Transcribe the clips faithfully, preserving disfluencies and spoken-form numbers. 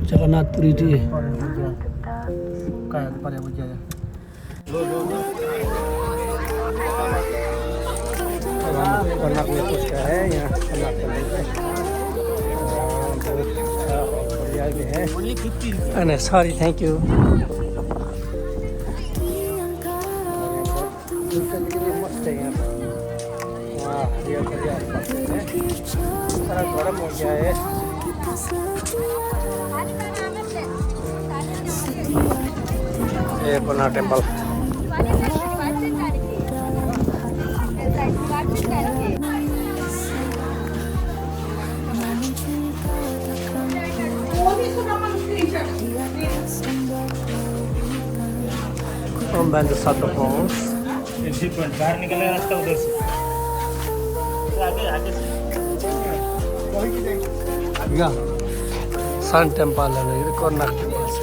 जगन्नाथ पुरी जी। कहाँ है? पर है वो क्या है? कर्नाटक में है, यहाँ कर्नाटक में है। हाँ, बहुत अच्छा और बढ़िया भी है। Only fifteen. अरे, sorry, thank you। घूमने के लिए मस्त है यहाँ पर। हाँ, ये बढ़िया है। सारा गर्म हो गया है। ये कोणार्क टेम्पल। हम बंद सात पहुंच। ये सी पॉइंट बाहर निकलने का रास्ता उधर से। आगे, आगे से। या, सन टेम्पल है ना, ये कोणार्क टेम्पल से।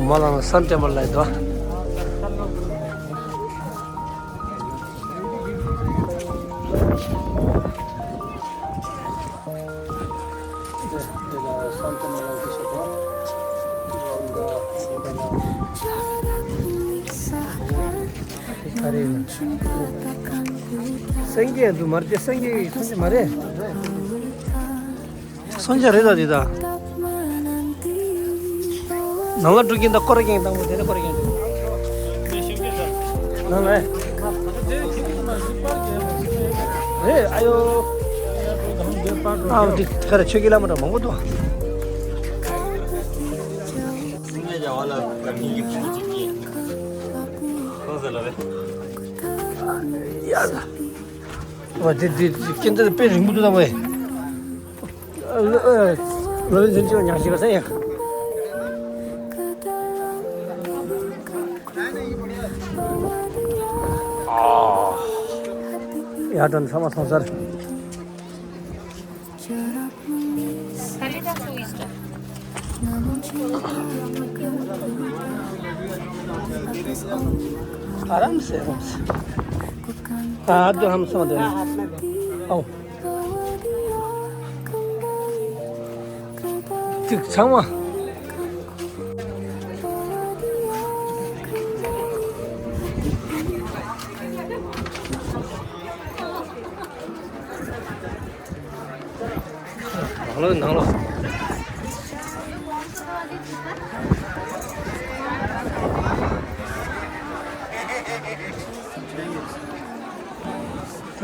मौलाना सन टेम्पल लाइट दो। སངས་རྒྱས་འདུག་མ་རེད། སངས་རྒྱས་སངས་རྒྱས་མ་རེད། སངས་རྒྱས་རེད་ད། འདི་ད། ནང་ལ་འགྲོ་གིན་ད། སྐོར་གིན་དང་པོ་དེ་ནས་སྐོར་གིན། ནང་ལ། ཨེ་ཨ་ཡོ། ཨ་འདི་ག་རེ་ཆོས་ཀྱི་བླ་མ་འདྲ་མང་པོ་འདུག་ཡ་ད། འོ་དེ་དེ་སྐྱེ་འདི་དཔེ་རིང་པོ་འདུག་ད་ཝེ། ལོ་ལོ་ལོ་ལོ་ལོ་ལོ་ལོ། ཡ་དོན་ཚང་མ་སོང་ཚར། आराम से, आराम से। हाँ, हाथ जो हम सो दे। आओ। ཐིག་ཚང་མ། ནང་ལོགས་ནང་ལོགས།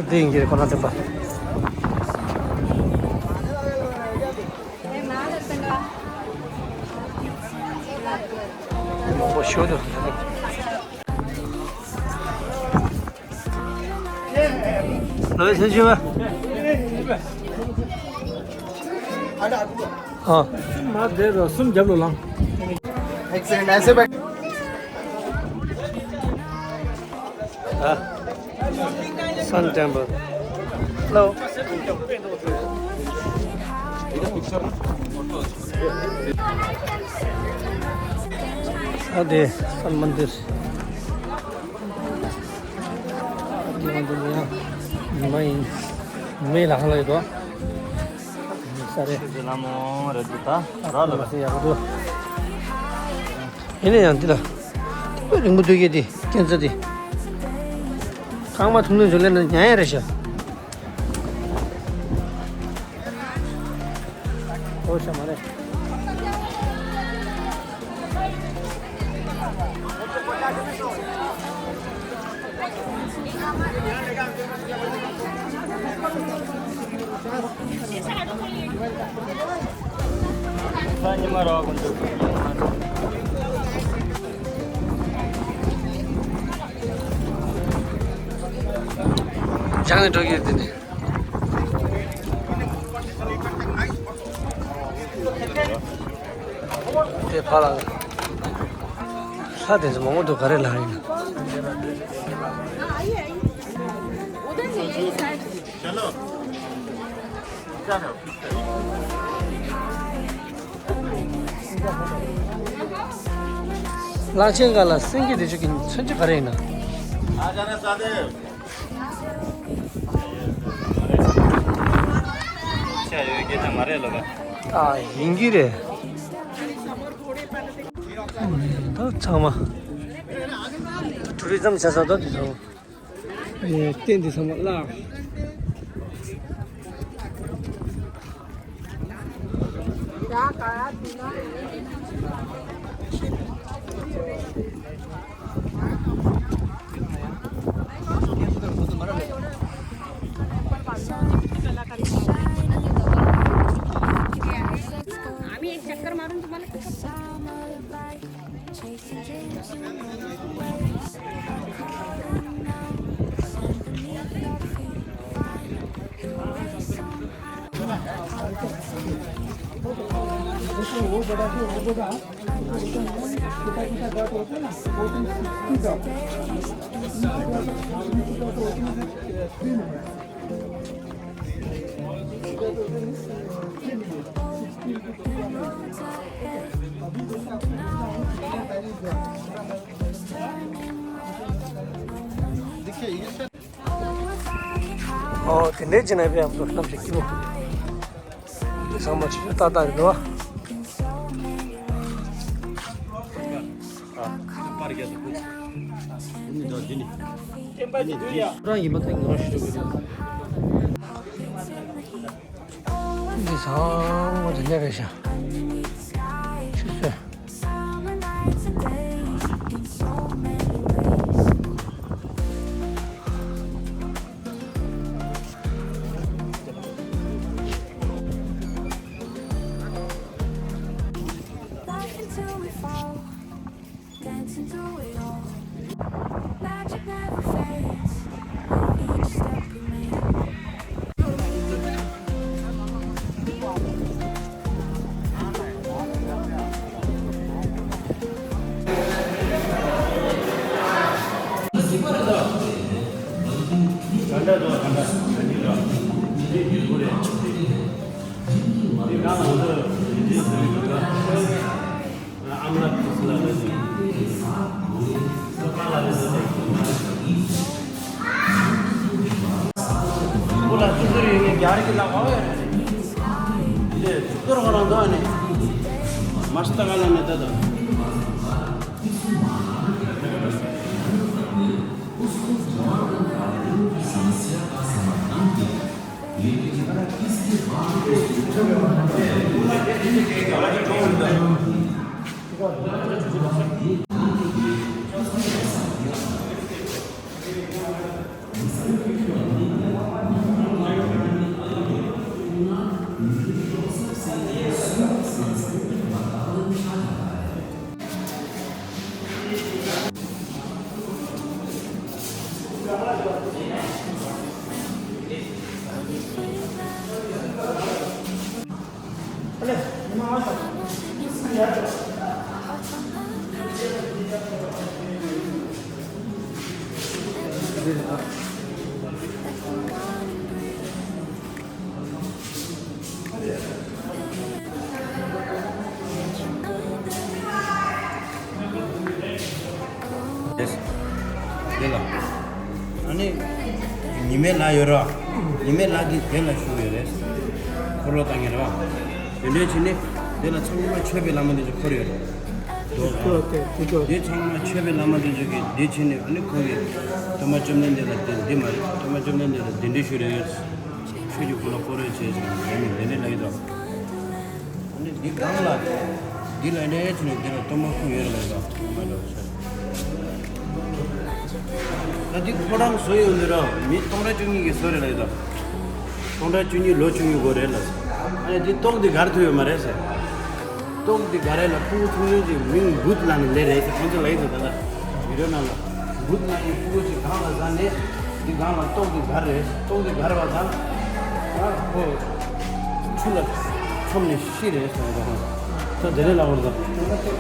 དེ་ཡིན་གྱི་རེད་ཁོ་ན་དེ་པ། མང་པོ་ཤོད་དུ། ལོས་ཟེར་ཞུ་བ། ཨ། མ་བསྡད་རོགས། གསུམ་རྒྱབ་ལོ་ལངས། Excellent. ऐसे बैठ। ཨ། Sun Temple. Hello. ཨ་དེ་སན་མན་དིར། འདི་ང་ཚོ་ཡང་ཉི་མ་ཡིན། ཉི་མའི་ལྷ་ཁང་ལ་ཡོད་དོ། ས་རེད། ལ་མོ་རེད་འདུག་ད་ར་ལ། ཡག་པོ་འདུག་ཡིན་ན་ཡང་འདི་ལ་དཔེ་རིང་པོ་འདུག་གི་འདི་སྐྱེ་འཚར་འདི། རྐང་པ་ཐུང་ཐུང་ཅིག་སླེབས་ན་ཉལ་ཡ་རེད་ཤག་ཨོ་ཤ་མ་རེད། སྦྱངས་ནས་འགྲོ་གི་ཡོད་དེ་ནས། དེ་ཕར་ལ། ལྷ་དེ་ཚོ་མང་པོ་འདུག་ག་རེ་ལྷ་ཡིན་ན། གླང་ཆེན་སྒང་ལ་སེང་གེ་དེ་ཚོ་གི་མཚོན་ཆ་ག་རེ་ཡིན་ན། ཤ་ཡོད་སྐད་ཆ་མ་རེད་ལོ་ག་ཨ་ཡིན་གྱི་རེད། ད་ཚང་མ་ཊུ་རི་ཛམ་བྱ་ས་ད་འདི་ཚང་མ། ཨེ་ཏན་འདི་ཚང་མ་བརླག आम्ही एक चक्कर मारून तुम्हाला कसं ཨོ་དེ་འདྲའི་བྱས་ན་ཡང་གནམ་གཤིས་སྐྱིད་པོ། འདི་ཚང་མ་ཆུ་ཆུ་ཏག་ཏག་རེད་འདུག་བ། རང་ཡིན་པ་ཐེངས་ངོ་ཤེས་འགྲོ་གི་རེད། འདི་ཚང་མ་དེ་འདྲ་རེད་ཤག་ཆུ་ཚོད། དེ་ལ། ཨ་ནི། ཉི་མའི་ལྷ་ཡོད་ར། ཉི་མའི་ལྷ་གིས་དེ་ལ་བཞུགས་ཡོད་རེད། འཁོར་ལོ་བཏང་ཡོད་ར། དེ་འདྲའི་བྱས་ནས། དེ་ལ་ཚང་མ་མཆོད་པའི་ལྷ་མོ་དེ་ཚོ་འཁོར་ཡོད་རེད། དེ་ཚང་མ་མཆོད་པའི་ལྷ་མོ་དེ་ཚོ་གིས་དེ་བྱས་ནས་ཨ་ནི་ཁོང་གིས་ཐོག་མ་བཅོམ་ལྡན་འདས་ལ་དེ་འདི་མ་རེད། ཐོག་མ་བཅོམ་ལྡན་འདས་ལ་གདན་འདྲེན་ཞུས་རེད། ཆོས་ཀྱི་འཁོར་ལོ་བསྐོར་རེ་བྱས་ཟེར་ནས་དེ་ནས་དེ་འདྲ་ལབ་ཀྱི་འདུག་ཨ་ནི་འདི་སྒང་ལ་འདི་ལ་འདྲ་བྱས་ནས་འདི་ལ་གཏོར་མ་ཁུར་ཡོད་རེད་ལབ་ཀྱི་འདུག་ད་འདི་ཁོ་རང་བཟོ་ཡོང་དུས་ར་མི་སྟོང་ཕྲག་བཅུ་གཉིས་ཀྱིས་བཟོས་རེད་ལབ་ཀྱི་འདུག་སྟོང་ཕྲག་བཅུ་གཉིས་ལོ་བཅུ་གཉིས་འགོར་རེད་ལབ་ཟེར། ཨ་ནི་འདི་ཏོག་འདི་གར་ཐུབ་ཡོད་མ་རེད་ཟེར། ཏོག་འདི་ག་རེ་ལ་ཕྲུ་གུ་ཆུང་ཆུང་ཅིག་མིང་བུད་ལབ་ནས་ལབ་རེད་ཟེར། ཁོང་ཚོ་ལབ་ཀྱི་འདུག་ད་ལྟ་བི་ཌིའོ་ནང་ལ། བུད་ལབ་ནས་ཕྲུ་གུ་ཅིག་སྒང་ལ་ཟགས་ནས་འདི་སྒང་ལ་ཏོག་འདི་གར་རེད། ཏོག་འདི་གར་བ་དང་། ཨ་ཁོ་ཆུ་ལ་མཆོངས་ནས་ཤི་རེད་ཟེར་བ་དང་། ད་དེ་ནས་ལབ་པ་རེད་ད།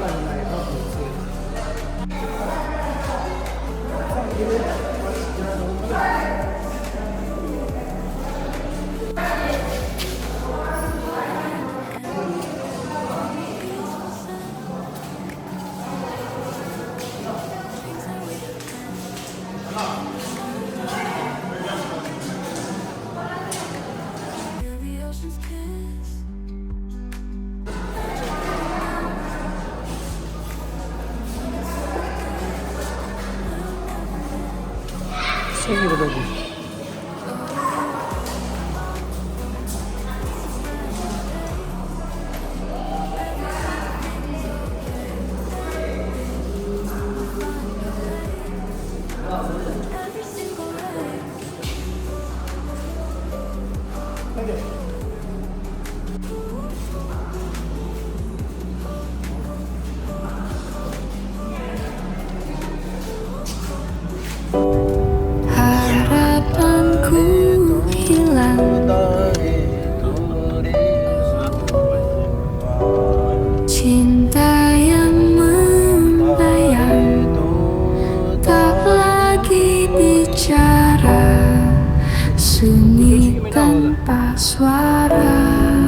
Harapanku hilang, cinta yang membayang, tak lagi bicara, sunyi tanpa suara.